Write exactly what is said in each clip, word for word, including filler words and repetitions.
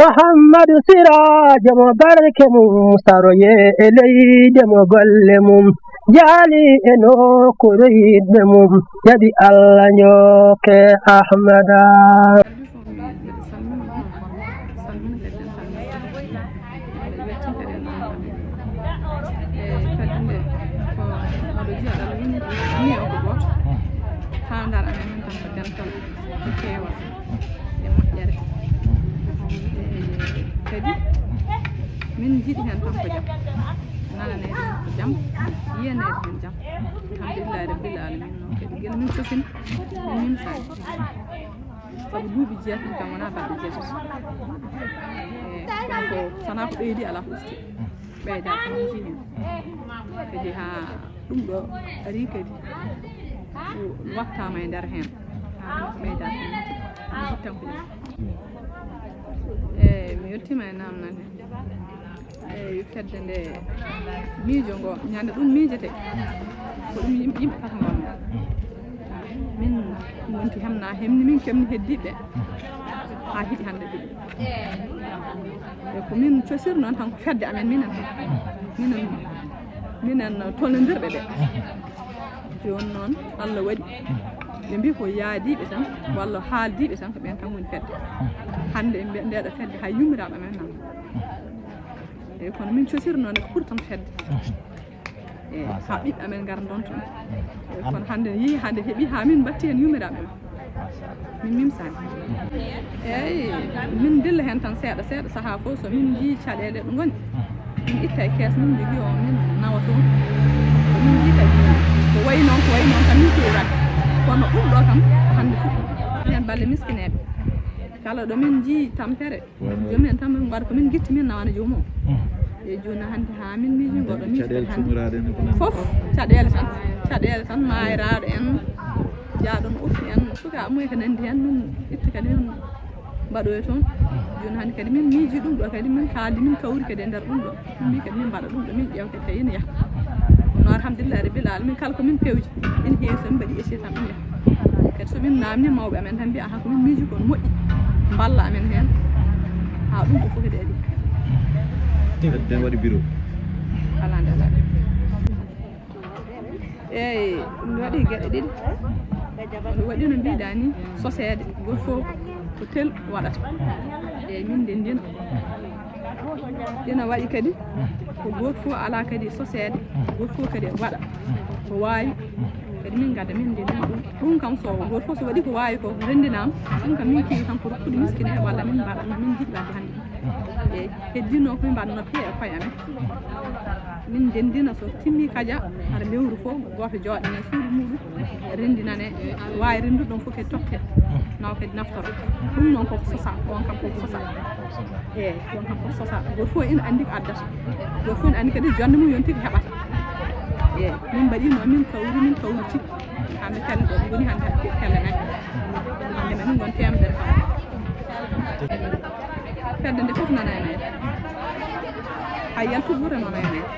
Muhammadu Siraajo mo barke mum saroye e leyde mo golle mum jaali e nokkuure yiɗɓe mum jaɓi Allah njooke Ahmada. Haa ndar amen tan ko dental e keewal e moƴƴere. E kadi min njiɗi heen tan ko jam, nananeede heen ko jam, yiyaneede heen jam. Alhamdulillahi rabbil alamin. Noon kadi gila min cosini min nimsaani. Sabu duuɓi jeetati kam wonaa balɗe jeetati. E kono ko sanaa ko ɓeydi alaa ko usti. Ɓeyda ko min njiyi heen. Kadi haa ɗum ɗo ari kadi wattaama e nder heen. Haa ɓeyda ko min njiyi tan ko ɗum. Eeyi, mi yettiima e naamnal he. Eeyi, fedde nde miijo ngo, ñande ɗum miijete, ko ɗum yim-, yimɓe tata ngonno. Min ngonti hemna, hemni min kemni heddiiɓe haa hiɗi hannde ɗiɗi. E ko min cosir noon tan ko fedde amen minen tan. Minen, minen tolnondirɓe ɓe. Jooni noon, Allah waɗi ɓe mbii ko yaadiiɓe tan, walla haaldiiɓe tan, ko ɓeen tan ngoni fedde. Hannde en mbiya ndeeɗo fedde hay yummiraaɓe amen nan. Eeyi, kono min cosir noon ko ɓuri tan fedde. Eeyi, haa ɓiɓɓe amen ngara ndonta ɗum. Eeyi, kono hannde en yii, hannde heɓi haa min mbatti heen yummiraaɓe amen. Min nimsaani. Eeyi, min ndilla heen tan seeɗa seeɗa, sahaa fof so min njii caɗeele ɗo ngoni, min itta e kees min njogii o, min nawa toon. So min njii kadi ko wayi noon, ko wayi noon kam min keewi waɗde. Kono ɗum ɗo kam hannde fuɗɗi. Heen balle miskineeɓe. Kala ɗo min njii tampere, joom en tan min mbaɗa ko min ngitti min nawana joomum. E jooni hannde haa min miiji ngoɗo miiji caɗeele hannde. Fof caɗeele tan, caɗeele tan, maayraaɗo en, jaaɗo no utti en, sukaaɓe mum e ko nanndi heen, min itti kadi min mbaɗoya toon. Jooni hannde kadi min miiji ɗum ɗo kadi, min kaaldi, min kawri kadi e nder ɗum ɗo. Min mbii kadi min mbaɗa ɗum ɗo, min ƴeewa kadi tawi ina yaha. Kono alhamdulillahi rabbil alamin, kala ko min pewji, ina heewi so min mbaɗi essai tan ɗum yaha. Kadi so min naamni mawɓe amen tan mbiya, "Aha, ko min miiji ko no moƴƴi, mballa amen heen haa ɗum ɗo fof kadi ari." Kadi tan waɗi bureau. Alaa nde alaa. Eeyi, mi waɗi geɗe ɗiɗi. Mi waɗi no mbiɗa ni, soseede, gooto fof ko tel waɗata. Eeyi, min ndenndina. Ina waɗi kadi ko gooto fof alaa kadi soseede, gooto fof kadi waɗa ko waawi. Kadi min ngadda, min ndenndina ɗum. Ɗum kam so gooto fof so waɗi ko waawi ko, renndinaama, ɗum kam min keewi tan ko rokkude miskineeɓe walla min mbaɗa, min njiɗi waɗde hannde. Eeyi, heddii noon ko min mbaɗnoo piya e koye amen. Min ndenndina so timmi kaja, hara lewru fof, gooto jooɗane suudu muɗum, renndinane, waawi renndude ɗon fof kadi totte, nawa kadi naftoro. Ɗum noon koko sosa, on kam koko sosa. Eeyi, on kam koko sosa. Gooto fof ina anndi ko addata. Gooto fof ina anndi kadi jonnde mum yonti ko heɓata. Eeyi, min mbaɗi noon, min kawri, min kawriti. Hannde pelle ɗo ngoni hannde pelle nagge. Hannde ma min ngon teemedere kam. Fedde nde fof nana e mayre. Hay yaltu ɓure nana e mayre.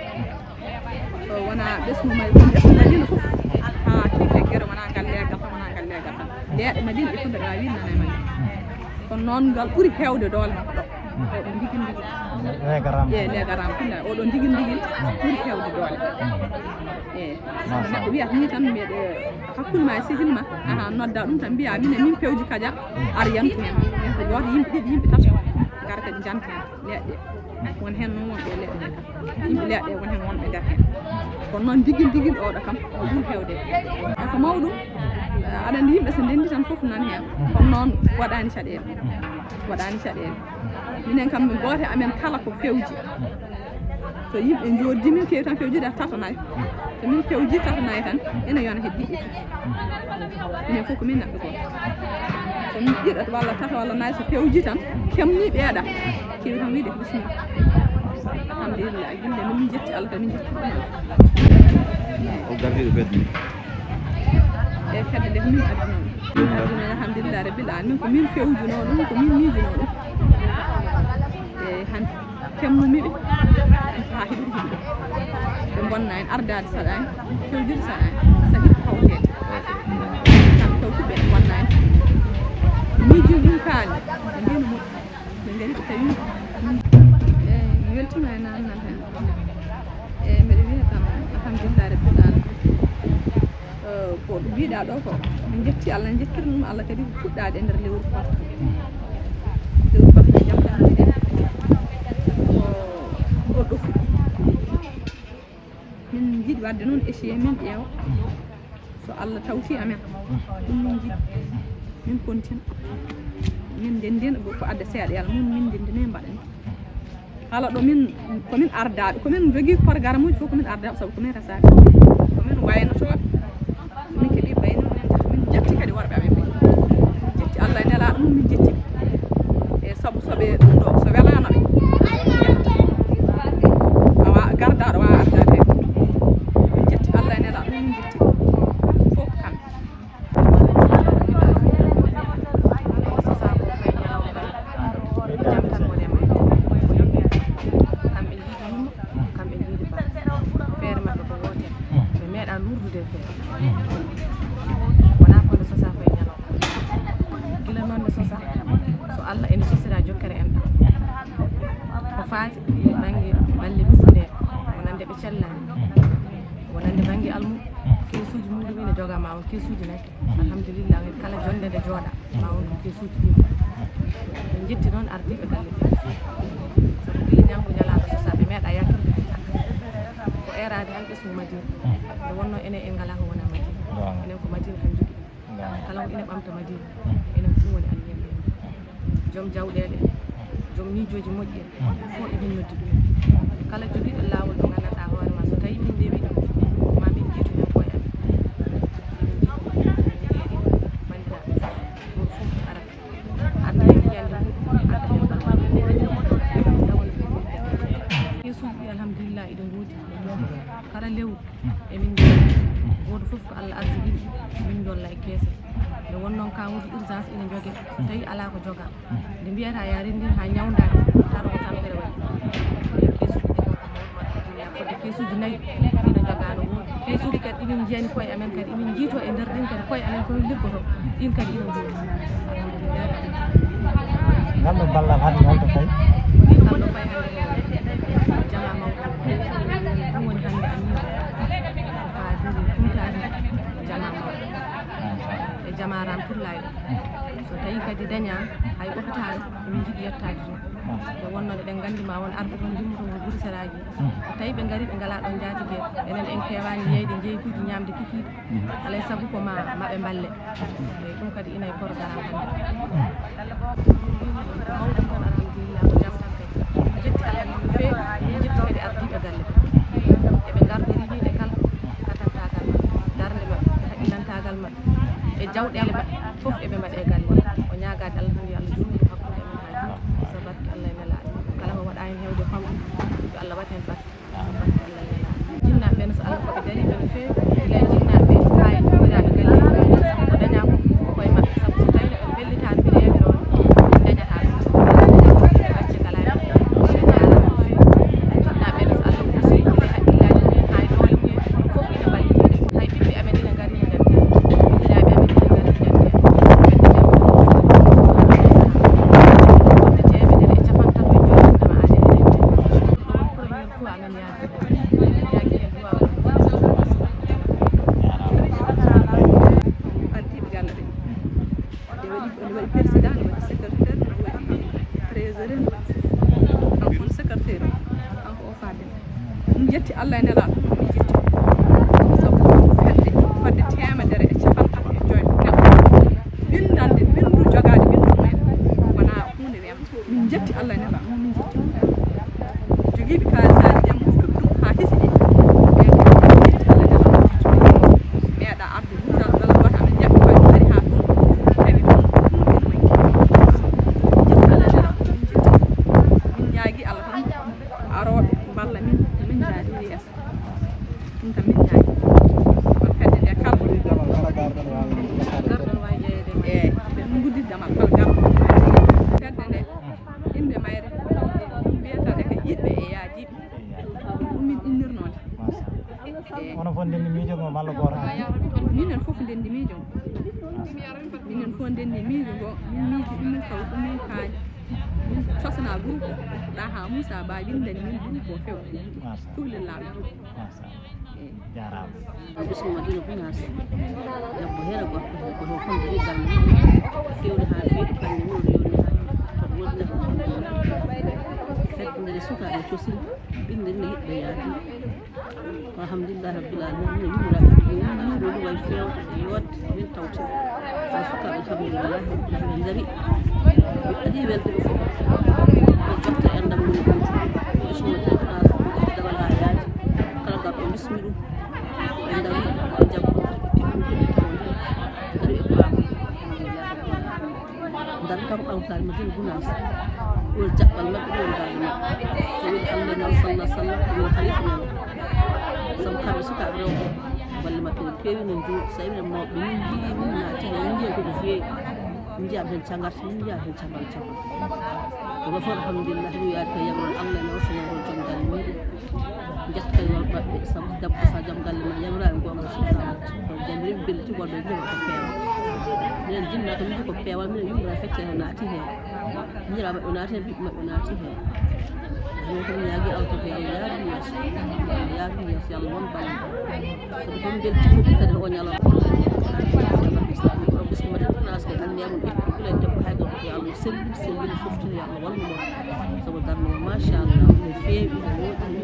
So wonaa ɓesngu mayre, kono ɓesngu mayre fof. Haa kiite gere wonaa ngal leegal tan, wonaa ngal leegal tan. Leeɗe Madina ɗe fof mbeɗa waawi wiide nana e mayre. Kono noon ngal ɓuri heewde doole makko ɗo. Oɗo ndigil ndigil. Leegaram. Eeyi, leegaram. Oɗo ndigil ndigil ɓuri heewde doole. Eeyi. Machallah. Neɗɗo wiyata ni tan mbeɗa hakkunde ma e sehil ma, aha, nodda ɗum tan mbiya minen min pewji kaja, ar yantu heen. Ko gooto yimɓe ɗiɗi, yimɓe tato, ngara kadi njanta heen leɗɗe. Won heen noon wonɓe e leɗɗe ɗe kam. Yimɓe leɗɗe won heen wonɓe nder heen. Kono noon ndigil ndigil oɗo kam, o ɓuri heewde. E ko mawɗum, aɗa anndi yimɓe so ndenndi tan fof nan heen. Kono noon waɗaani caɗeele. Waɗaani caɗeele. Minen kam, gooto e amen kala ko fewji. So yimɓe njooddii, min keewi tan fewjude tata nayi. So min fewjii tata nayi tan, ina yona heddi ɗiɗi. Minen fof ko min neɗɗo gooto. So min ɗiɗo walla tata walla nayi so fewjii tan, kemnii ɓeeɗa. Keewi tan wiyde ko bisimilla. Alhamdulillah, gille min njetti Allah, min njetti ɗum. O gardiiɗo fedde nde. E fedde nde ko min adduno ɗum. Min adduno, alhamdulillah rabbil alamin, ko min fewjunoo ɗum, ko min miijunoo ɗum. E hannde kemnumi ɓe haa heɓi ɗum. Ɓe mbonna en, ardaade saɗaani, fewjude saɗaani, saɗi ko hawteede. Kamɓe tawtuɓe ɓe mbonna en. Miijii ɗum kaali, ɓe mbiino moƴƴi. Ɓe Ngari ko tawi, eyi, mi weltiima e naamnal heen. Eyi, mbeɗa wiya kam, alhamdulillahi rabbil alamin. Eh, ko ɗum mbiɗa ɗo ko, min njetti Allah, njettirɗen ɗum Allah kadi ko fuɗɗaade e nder lewru koorka. Lewru koorka ko jam tan woni ɗen. Ko goɗɗo fuɗɗi. Min njiɗi waɗde noon essayé, min ƴeewa. So Allah tawti amen, ɗum min njiɗi. Min kontina. Min ndenndina ko adda seeɗa, yalla mum min ndenndina e mbaɗa ni. Kala ɗo min, ko min ardaaɓe, ko min njogii programme uji fof, ko min ardaaɓe, sabu ko min resaaɓe. Ko min waynotooɓe. Min keɓi bayno, min njetti kadi worɓe amen ɓe. Min njetti Allah e nelaaɗo mum, min njetti ɓe. E sabu so ɓe ɗum ɗo, so welaano ɓe, awa gardaɗo wawa ardaade. Min jetti Allah e nelaɗo, min jetti fof kamɓe. Jam tan woni e maɓɓe. Kamɓe njiidi yumma, kamɓe njiidi baba. Feere maɓɓe ko wootere. Ɓe meeɗa lurdude e feere. Wonaa ko nde sosaa fayi ñalawma. Gila noon nde sosaa, so Allah ene sosira jokkere enɗam. Ko faati e bannge balle miskinee, wonande ɓe cellaani, wonande bannge almuudo, keesuuji muɗum ina jogaa ma on keesuuji nayi. Alhamdulillah, kala jonnde nde jooɗa, ma on ɗum keesuuji ɗiɗi. En njetti noon ardiiɓe galle ɓe. Sabu gila ñalngu ñalaaɗo sosaa, ɓe meeɗa yaltinde heen caggal. Ko eeraade tan ɓesngu Madina. Nde wonnoo enen en ngalaa ko wonaa Madina. Enen ko Madina tan njogii. Kala ko ina ɓamta Madina, enen ɗum woni anniya men. Joom jawɗeele en, joom miijooji moƴƴi en, fof emin noddi ɗumen. Kala jogiiɗo laawol mo nganndanɗaa hoore ma, so tawii min ndewii ɗum, ma min njiitu heen koye amen. Min njiitu, min njeeri, banndiraaɓe fof, gooto fof ara, adda heen yiyannde mum, adda heen ballal mum, tawa no ɗum woni. Keesuuji ɗi, alhamdulillah, iɗo ngoodi. Kala lewru, emin njooɗi. Gooto fof ko Allah arsigini, min njolla e keese. Nde won noon cas uji urgence ina njogee, so tawii alaa ko jogaa. Nde mbiyataa yaa renndin haa ñawndaade, tawa ko tampere waɗi. Eyi, keesuuji ɗi kam ko mawɗum, alhamdulillah. Fodde keesuuji nayi, ina jogaa no woodi. Keesuuji kadi, ɗi min njiyani koye amen kadi, emin njiytoo e nder ɗin kadi, koye amen ko min liggotoo. Ɗin kadi ina ngoodi. Alhamdulillah. Ngal ɗo ballal hannde hol to fayi? Ngal ɗo fayi hannde ko jamaa mawɗo. Ɗum woni hannde anniya. Ko faadiri kumtaani jamaa mawɗo. E jamaa Ramatullaay. So tawii kadi dañaama, hay hôpital, emin njiɗi yettaade toon. Nde wonnoo eɗen nganndi ma won arɓe toon, ndimmoto ko gure seraaji. So tawii ɓe ngarii, ɓe ngalaa ɗoon njaatige, enen en keewaani yeeyde njeeytuuji ñaamde kikiiɗe. Alaa e sago ko ma, ma ɓe mballe. Eyi, ɗum kadi ina e programme hannde. Mawɗo tan, alhamdulillah, ko jam tan kadi. Min njetti Allah no feewi, min njetti kadi ardiiɓe galle ɓe. Eɓe ngardorii ɗiɗe kala, katantaagal maɓɓe, darnde maɓɓe, haqqillantaagal maɓɓe, e jawɗeele maɓɓe, fof eɓe mbaɗa e galle. O ñaagaade Allah tan, yo Allah juutnu hakkunde men haa juuta, sabu barke Allah e nelaaɗo. Kala ko waɗaa heen heewde famɗude, yo Allah waɗ heen barke. Jinnaaɓe ɓe, so Allah ko ɓe dariiɓe no feewi, gila e jinnaaɓe ɓe haa e joomiraaɓe galleeji, sabu ko dañaa ko fof ko koye maɓɓe, sabu so tawii no ɓe pellitaani mbiɗa yamira on, ɓe dañataa ɗum. Ɓe gacce ngalaa e maɓɓe. Ɓe njaaraama no feewi. Jinnaaɓe ɓe, so Allah ursii gila e haqqillaaji mumen haa e doole mumen, fof ina mballita. Hay ɓiɓɓe amen ina ngarii no nganti, miñiraaɓe amen ina ngarii no nganti, fedde janngo wonde teemedere e cappanɗe tato e joy dama aade e ɗen. Ɗo woni première fois amen yaade. Ardiiɓe galle ɓe. Ene waɗi, ene waɗi président, ene waɗi secrétaire, ene waɗi trésorier, kanko woni secrétaire o, kanko o faaden. Min njetti Allah e nelaaɗo, min njetti. Sabu fedde, fodde teemedere e cappanɗe tato e joy neɗɗo. Winndande, winndu, jogaade winndu mumen, wonaa huunde weemde. Min njetti Allah e nelaaɗo, min njetti. Jogiiɓe kaalisaaji ɓe, moftuɓe ɗum haa hisi ɗi. Ɓe kadi min njetti Allah e nelaaɗo, min njetti. Meeɗa arde wuural ngal, wata min njaɓɓi koye ɗum, ari haa ɗum. Tawi ɗum, ɗum ina manki. Min njetti Allah e nelaaɗo, min njetti. Min ñaagii Allah tan, arooɓe mballa min, min njaadi yeeso. Ɗum kam min ñaagii. Kono fedde nde kala. Garɗo no waawi jeyeede e mayre. Eey, ɓe ɗum nguddidde damal kala garɗo. Fedde nde, innde mayre, mbiyata nde ko yiɗɓe e yaajiiɓe. Ɗum min innirnoo nde. Eey. Onon fof ndenndi miijo ngo malla gooto heen? Minen fof ndenndi miijo ngo. Minen fof ndenndi miijo ngo. Min miiji ɗum, taw ɗum min kaañi. Min cos Groupe o, ɗa ha Moussa Ba windani min groupe o few. Masha Allah. Cukalel laaɓi. Masha Allah. Eyi. Jarama. Bismillah, dina ko nas. Debbo hera gorko ko ho kon dari gal. Fewde ha fewi kan wuro yoni ha. Ko woni. Fedde nde suka e cosin. Binde ne yiɗɓe yaade. Alhamdulillahi rabbil alamin. Min yumra. Min yumra ɗum way fewde e yodde. Min tawti. Hay fof kam, alhamdulillahi rabbil alamin. Min ngari. Min adii weltaare fof. Ko jotta e ndam min ɗum. Ko suma ɗum ko ɗaas. Dawal haa yaaji. Kala garɗo bismi ɗum. Ɓe ngari. Jaggu. Ngari e paabi. Alhamdulillahi rabbil alamin. Ndar kam awtaare Madina Gunaas. Ɗum jaɓɓal maɓɓe, ɗum darde maɓɓe. Ko woni Allah nan, sallah, sallah, ko woni halifa nan. Sabu kamɓe sukaaɓe rewɓe, golle maɓɓe ne peewi, ne njuuɗi. So tawii mawɓe, min njiyii, min naati heen, min njiyii ko no feewi. Min njiyaama heen caggal, min njiyaama heen caggal, caggal. Kono fof, alhamdulillah, mi wiyaade ko yamron Allah ne, o so yamron joom galle muɗum. Njettoyoo maɓɓe, sabu debbo so a joom galle ma yamiraani goonga suusaa, ko jamirin belti goɗɗo ndema ko peewal. Minen jinna ko min ko peewal, minen yumra feccere naati heen. Miñiraa maɓɓe naati heen, ɓiɓɓe maɓɓe naati heen. Minen ko min ñaagi Allah ko Allah yaadu yeeso. Allah yaadu yeeso, yo Allah won balɗe. Kadi ko min belti fof kadi o ñalawma. Ko bismillah, ko ɗum neeman ɓiɓɓe kula debbo hay gorko, yo Allah sellin, sellin fof tun, yo Allah wallu mo. Sabu darnde mo, machallah, no feewi, no woɗɗi.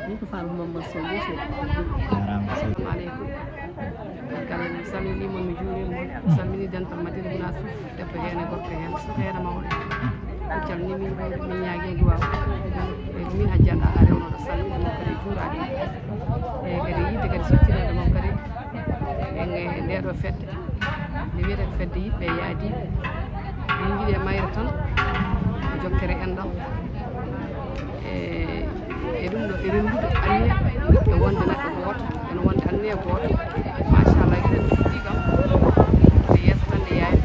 Min ko Faama Mamadou Sow, Bousso. Jarama. Assalamu aleykum. Kala mi salminiima, mi juuriima, mi salmini dental Madina Gunaas fof, debbo heen e gorko heen, suka heen e mawɗo. Mi calmini min, min ñaagi e duwaaw. E min Hajji Anta a rewnoɗo salminde mo kadi e juuraade. E kadi yiɗde kadi siftinande mo kadi e nge-, nde ɗo fedde. Nde wiyetee ko fedde yiɗɓe e yaadiiɓe. Min njiɗi e mayre tan, jokkere enɗam. E, e ɗum ɗo, e renndude anniya, e wonde neɗɗo gooto, ene wonde anniya gooto. Machallah, gila nde fuɗɗi kam, nde yeeso tan nde yaari.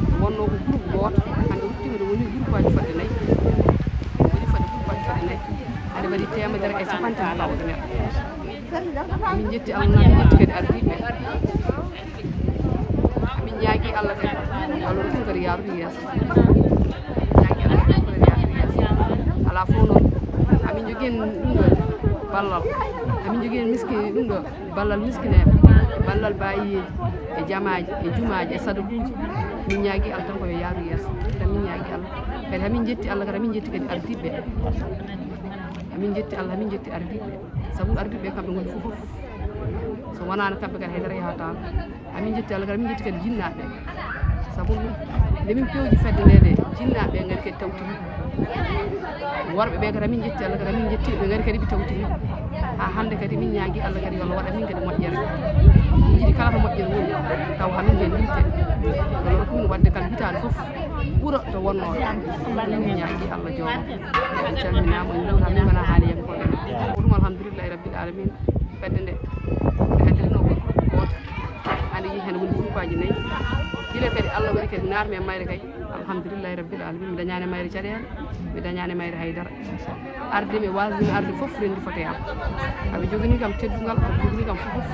Nde wonno ko groupe gooto, hannde ruttiima nde woni groupe aji fodde nayi. Woni fodde groupe aji fodde nayi. Hannde waɗi teemedere e capanɗe tati pawɗo neɗɗo. Min njetti Allah, min njetti kadi ardiiɓe. Min ñaagi Allah kadi, yo Allah rokku kadi yaarude yeeso. Ñaagi Allah rokku kadi yaarude yeeso. Alaa fof noon, amin njogii heen ɗum ɗo ballal. Amin njogii heen miski-, ɗum ɗo ballal miskineeɓe, ballal baayiyeeji, e jamaaji, e jumaaji, e sadakuuji. Min ñaagi Allah tan ko yo yaaru yeeso. Tan min ñaagi Allah. Kadi amin njetti Allah, kadi amin njetti kadi ardiiɓe. Amin njetti Allah, amin njetti ardiiɓe. Sabu ardiiɓe kamɓe ngoni fof fof. So wonaano kamɓe kadi haydara yahataano. Amin njetti Allah kadi, amin njetti kadi jinnaaɓe. Sabu ɗum, nde min pewji fedde nde, nde jinnaaɓe ngari kadi tawti min. Worɓe ɓe kadi, amin njetti Allah kadi, amin njetti ɓe ngari kadi ɓe tawti min. Haa hannde kadi min ñaagi Allah kadi yo Allah waɗan min kadi moƴƴere. Min njiɗi kala ko moƴƴere woni, taw hamin kadi limte. Yo Allah rokku min waɗde kala hitaande fof ɓura to wonnoo. Min ñaagi Allah jooma. En calminaama, en njuuraama, min ngonaa haaliyankooɓe. Ko ɗum alhamdulillahi rabbil alamin. Fedde nde, ɓe kadirino ko groupe gooto. Hannde yehi heen woni groupe aji nayi. Gila kadi Allah waɗi kadi naatmi e mayre kay. Alhamdulillahi rabbil alamin. Mi dañaani mayre caɗeele, mi dañaani mayre haydara. Arde mi waasde mi arde fof renndi foto e am. Aɓe joganii kam teddungal, aɓe joganii kam fof.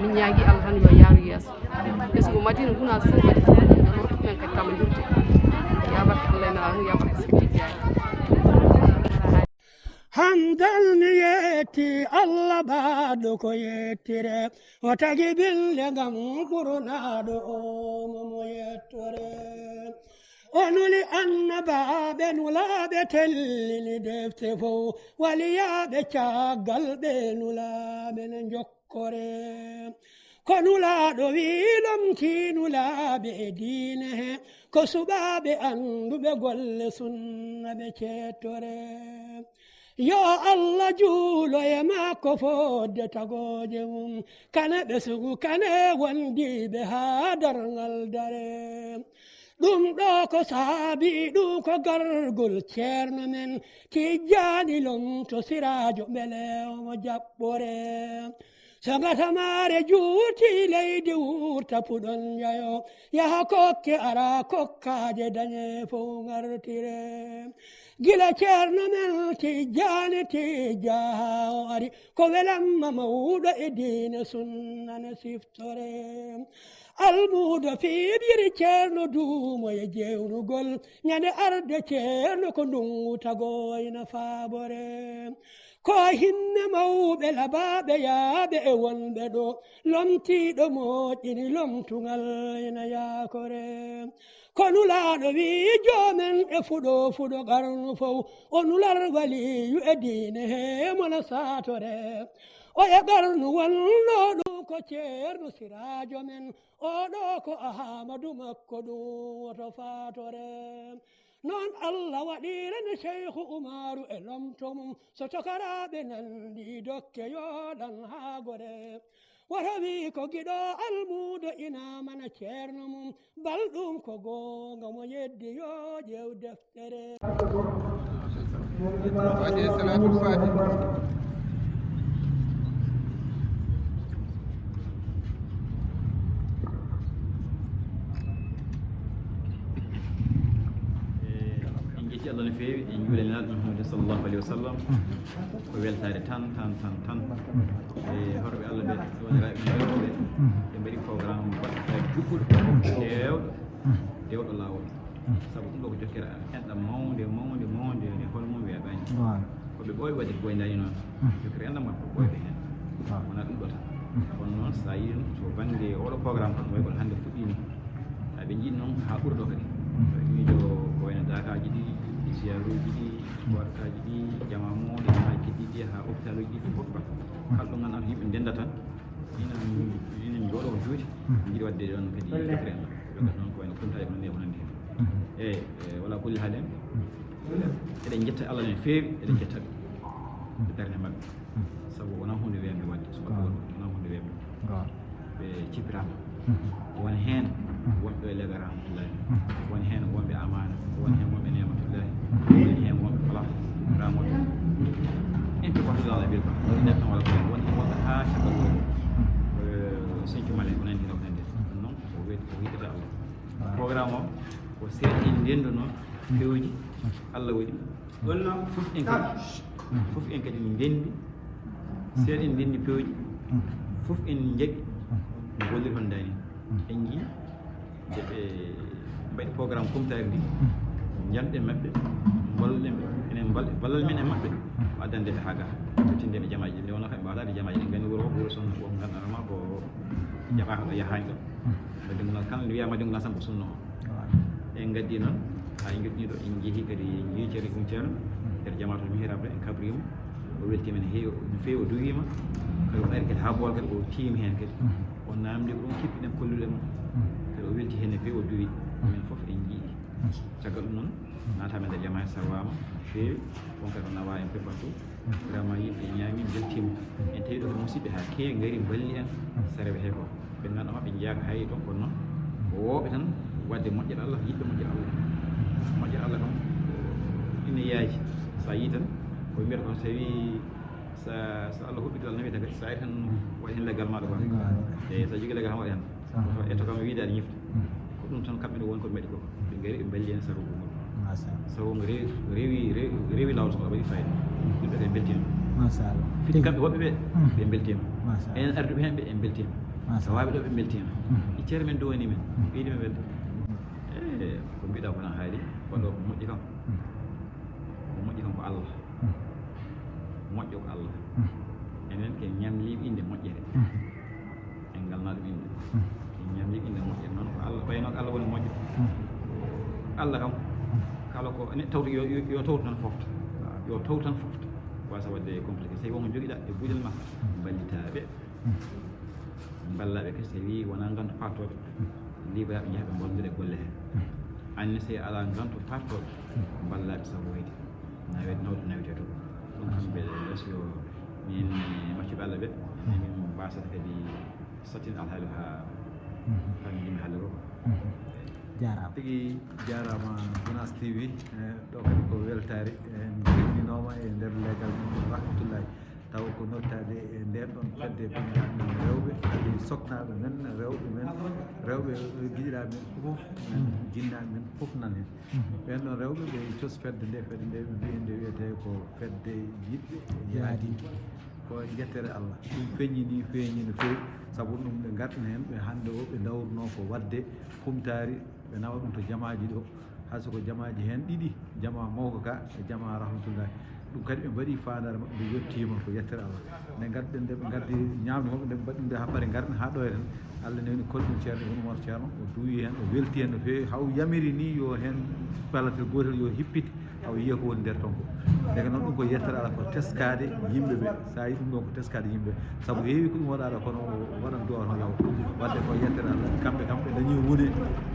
Min ñaagi Allah tan yo yaaru yeeso. Ɓesngu Madina Gunaas fof kadi, yo Allah rokku men kadi tamondirde. Yaa barke Allah e Nelaaɗo, yaa barke Seydi Tijjaani. Handal mi yetti Allah baɗɗo ko yettire, o tagi binde ngam ɓurnaaɗo o mo mo yettore. O nuli annabaaɓe nulaaɓe tellini defte fof, waliyaaɓe caggal ɓe nulaaɓe ne njokkore. Ko nulaaɗo wi'i lomtii nulaaɓe e diine he, ko suɓaaɓe annduɓe golle sunna ɓe ceettore. Yo Allah juulo e makko fodde tagooje mum, kane ɓe sugu, kane wondiiɓe haa darngal dare. Ɗum ɗo ko saabi, ɗum ko gargol ceerno men Tijjaani Lomto Siraajo, mbele omo jaɓɓore. So ngatamaare juuti leydi wurta puɗon njayo, yaha kokke ara kokkaaje dañe fof ngartire. Gila ceerno men Tijjaani Tijja haa o ari, ko welamma mawɗo e diine sunna ne siftore. Almuudo fiiɓiri ceerno duumo e jeewnugol, ñande arde ceerno ko ndungu tagoyna faabore. Ko himme mawɓe labaaɓe yaaɓe e wonɓe ɗo, lomtiiɗo moƴƴini lomtugal ina yaakore. Ko nulaaɗo wii joomen e fuɗo fuɗo qarnu fow, o nular waliyu e diine he mona saatore. O e qarnu wonnoo ɗum ko ceerno siraajo men, oɗo ko Ahamadu makko ɗum woto faatore. Noon Allah waɗirani Seyku Umaru e lomto mum, so tokaraaɓe nanndi dokke yooɗan haa gore. Woto wii ko giɗo almuudo ina mana ceerno mum, bal ɗum ko goonga mo yeddi yo ƴeew deftere. Fatiha, salatul fatiha. En jetti Allah no feewi, en njuula Nelaaɗo Muhammad sallallahu alaihi wasallam. Ko weltaare tan, tan, tan, tan. E horɓe Allah ɓe, woniraaɓe men rewɓe ɓe, ɓe mbaɗi programme baɗɗo fayda juɓɓuɗo, dewɗo, dewɗo laawol. Sabu ɗum ɗo ko jokkere enɗam mawnde, mawnde, mawnde, nde hol mum weeɓaani. Waaw. Ko ɓe ɓooyi waɗde ko ɓooydaani noon. Jokkere enɗam ngal ko ɓooyɓe heen. Waaw. Wonaa ɗum ɗo tan. Kono noon, so a yii ɗum to bannge oɗo programme tan, way kono hannde fuɗɗii ni. Haa ɓe njiɗ noon haa ɓura ɗo kadi. Miijo ko wayno daakaaji ɗi, ziyaaruuji ɗi, warkaaji ɗi, jamaa mawɗo, jamaa keddiiɗi, haa opitaaluuji ɗi fof. Kala ɗo ngannduɗaa ko yimɓe ndennda tan, ina, ina njooɗo ko juuti, njiɗi waɗde ɗoon kadi jokkere enɗam. Ɗo kadi noon ko wayno kumtaaji ko nanndi e ko nanndi heen. Eeyi, e, wala kulli haalin, eɗen njetta Allah no feewi, eɗen njetta ɓe e darnde maɓɓe. Sabu wonaa huunde weeɓnde waɗde, subaka wonaa huunde weeɓnde. Ɓe cippiraama. Won heen wonɓe e Lega Rahmatullahi, won heen wonɓe Amaana, won heen wonɓe Neematullahi, won heen wonɓe Falah Ramoto. En pe partout dans la ville, quoi. Won heen wonɓe haa caggal wuro. Eh, Sinthiou Malem, ko nanndi ɗo, ko nanndi. Ɗum noon, o wiyete, o wiyete Allah. Programme o, ko seeɗa en ndenndunoo pewji Allah waɗi. Ɗum noon, fof en kadi, fof en kadi ndenndi. Seeɗa en ndenndi pewji, fof en njaɓi no gollirton daani. En njii nde ɓe mbaɗi programme kumtaari ndi, njanɗen maɓɓe, mballuɗen ɓe, enen mbal-, ballal men e maɓɓe, ko addande ɓe haa ga, tottindeɓe jamaaji ɗi, nde wonno kamɓe mbaɗaade jamaaji ɗi, nganndi wuro, wuro sunna, won ngannduɗaa ma ko jaɓaaka ɗo yahaani ɗo. Ɓe denngugal kala nde wiyaama denngugal tan ko sunna o. En ngaddi noon, haa en njoɗɗini ɗo, en njehi kadi, en njehi Ceerno Ibn Ceerno, nder Jamaatul Mihrab ɗo, en kabriima. O weltiima no heewi, no feewi, o duwiima. Kadi o ari kadi haa bool kadi, o tiimi heen kadi. O naamndi ko ɗum kippiɗen kolluɗen mo. Kadi o welti heen no feewi, o duwi. Minen fof en njii. Caggal ɗum noon, naataama e nder jamaa, sarwaama no feewi. On kadi o nawaa en pe partout. Vraiment, yimɓe ñaami, mbeltiima. En tawi ɗo ko musidɓe haa keewi ngari, mballi en, sareɓe he ko. Ɓe ngannduɗaa ɓe njeyaaka hay toon, kono noon ko wooɓe tan waɗde moƴƴere Allah, yiɗɓe moƴƴere Allah. Moƴƴere Allah kam ina yaaji. So a yii tan, ko mbiyata ko, so tawii so, so Allah huɓɓitii, Allah nawi tan, kadi so a ari tan, waɗi heen leggal maaɗa quoi. Eeyi, so a jogii leggal tan, waɗi heen. Eto kam wiide aɗa ñifta. Ko ɗum tan kamɓe no woni ko ɓe mbaɗi ko. Ɓe ngari ɓe mballi en sabu ngol. Machallah. Sabu ngo rewi, rewi, rewi, rewi laawol so waɗi fayida. Yimɓe kadi mbeltiima. Machallah. Fiti kamɓe woɓɓe ɓe, ɓe mbeltiima. Machallah. En arduɓe heen ɓe, en mbeltiima. Machallah. Tawaaɓe ɗo ɓe mbeltiima. E ceerno men duwanii men. Ɓeydi men welde. Eh, ko mbiɗa ko na haali. Waɗo ko moƴƴi kam. Ko moƴƴi kam ko Allah. Moƴƴo ko Allah. Enen ke ñamliiɓe innde moƴƴere. En ngalnaa ɗum innde. En ñamliiɓe innde moƴƴere, noon ko Allah, ɓay noon ko Allah woni moƴƴo. Allah kam, kala ko ne tawto yo, yo, yo tawtu tan fofta. Yo tawtu tan fofta. Wasa waɗde compliqué. Tawi wonko njogiɗaa e buɗel ma, mballitaaɓe. Mballaaɓe kadi, tawi wonaa nganto partooɓe, libraaɓe njaha ɓe mballondira e golle hee. Anne, tawi alaa nganto partooɓe, mballaaɓe sabu wayde. Nawet, nawde nawete to. Ɗum kam mbeɗa lees yo min maccuɓe Allah ɓe, min mbaasata kadi sattin alhaali haa, haa min njimmi haalde ɗo. Jaaraama. Tigi jaaraama Gunaas T V, eh, ɗo kadi ko weltaare, en mbeltinooma e nder leegal men rahmatullahi. Tawa ko nottaade e ndeen ɗoon fedde banndiraaɓe men rewɓe, kadi soknaaɓe men, rewɓe men, rewɓe giɗiraaɓe men fof, men jinnaaɓe men fof nan heen. Ɓeen ɗoon rewɓe ɓe cos fedde nde, fedde nde ɓe mbiyi nde wiyetee ko fedde yiɗɓe yaadiiɓe. Ko e yettere Allah. Ɗum feññi ni, feeñi no feewi. Sabu ɗum ɓe ngarɗina heen, ɓe hannde o, ɓe ndawruno ko waɗde kumtaari, ɓe nawa ɗum to jamaaji ɗo. Hay so ko jamaaji heen ɗiɗi, jamaa mawka ka e jamaa rahmatullahi. Ɗum kadi ɓe mbaɗi faandaare maɓɓe, nde yettiima ko yettere Allah. Nde ngadden, nde ɓe ngaddi ñaamde maɓɓe, nde ɓe mbaɗi nde haa pare, ngarɗen haa ɗo en. Allah newni kolɗum Ceerno Ibn Umar Ceerno, o duwi heen, o welti heen no feewi, haw yamiri ni yo heen palatel gootel yo hippit, haw yiya ko woni nder ton ko. Ndeke noon ɗum ko yettere Allah, ko teskaade yimɓe ɓe. So a yi ɗum ɗo ko teskaade yimɓe, sabu heewi ko ɗum waɗaɗo, kono o waɗan duwa no yaw. Wadde ko yettere Allah, kamɓe kam ɓe dañi wune,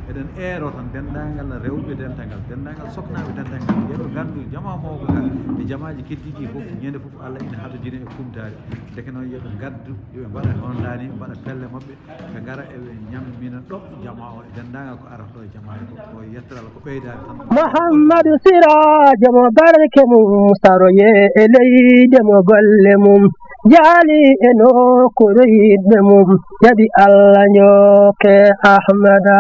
eɗen eero tan denndaangal rewɓe dental ngal, denndaangal soknaaɓe dental ngal, yo ɓe nganndu jamaa mawka ka e jamaaji keddiiɗi fof, ñande fof Allah ina hatojina e kumtaari. Ndeke noon yo ɓe ngaddu, yo ɓe mbaɗa hono ndaani, ɓe mbaɗa pelle maɓɓe, ɓe ngara eɓe ñammina ɗo jamaa o e denndaangal ko arata ɗo e jamaa he ko, ko yettere Allah, ko ɓeydaade tan. Muhammadu Siraajo mo barke mum saroye e leyde mo golle mum jaali e nokkuure yiɗɓe mum jaɓi Allah njooke Ahmada.